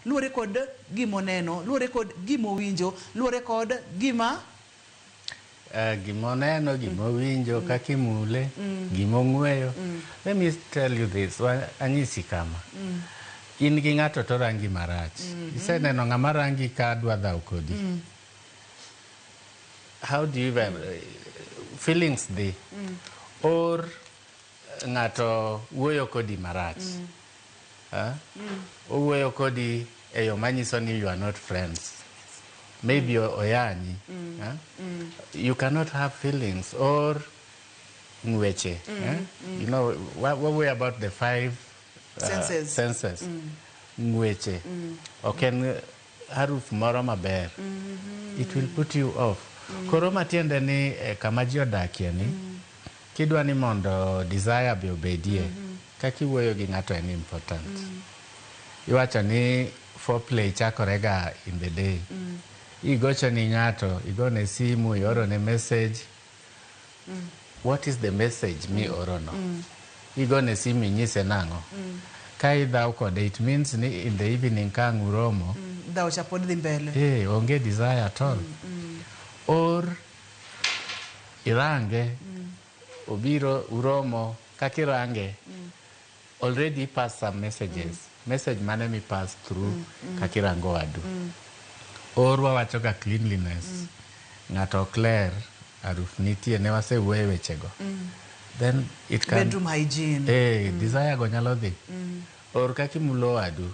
Luwore kod gimoneno, luwore kod gimowinjo, luwore kod gima Gimoneno, gimowinjo, kaka imule, gimong'weyo. Let me tell you this, anyisi kama. In gi ng'ato to rangi marach. Iseneno ng'ama rangi ka dwa dhaw kodi. How do you even feelings dhi? Or ng'ato wuoyo kodi marach. Huh? Owuoyo kodi e yo manyiso ni you are not friends. Maybe oyanyi. Huh? You cannot have feelings or ng'weche. Eh? What we about the five senses. Senses. Ng'weche. Ok en haruf moro maber. It will put you off. Koro matiende ni kama ji odakie ni, kidwa ni mondo desire be obedie, kaka iwuoyo gi ng'ato en important. Iwacho ni foreplay chakore ga in the day. Igocho ni ng'ato, igone simu, ioro ne message. What is the message mi oro no? Igone simu inyise nang'o? Ka idhaw kode, it means ni in the evening ka ang' uromo, Dhaw cha pod dhi mbele. Onge desire at all. Or irange, obiro uromo, kaka irange, already pass some messages. Message mane mi pass through kaka irango wadu. Or wawacho ga cleanliness. Ng'ato ok ler, haruf nitie, ne wasewuoyo e wechego. Then it can Bedroom hygiene. Desire go nyalo dhi. Or kaka imulo wadu.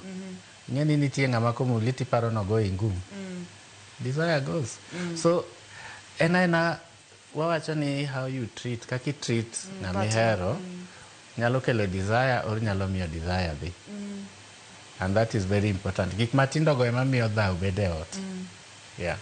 Ing'e ni nitie ng'ama komuli tiparo nogoyi ngum. Desire goes. So en aena wawacho ni how you treat, kaka i treat ng'ama partner. Ihero nyalo kelo desire or nyalo miyo desire dhi. And that is very important. Gik matindo go ema miyo dhaw bedo e ot. Yeah.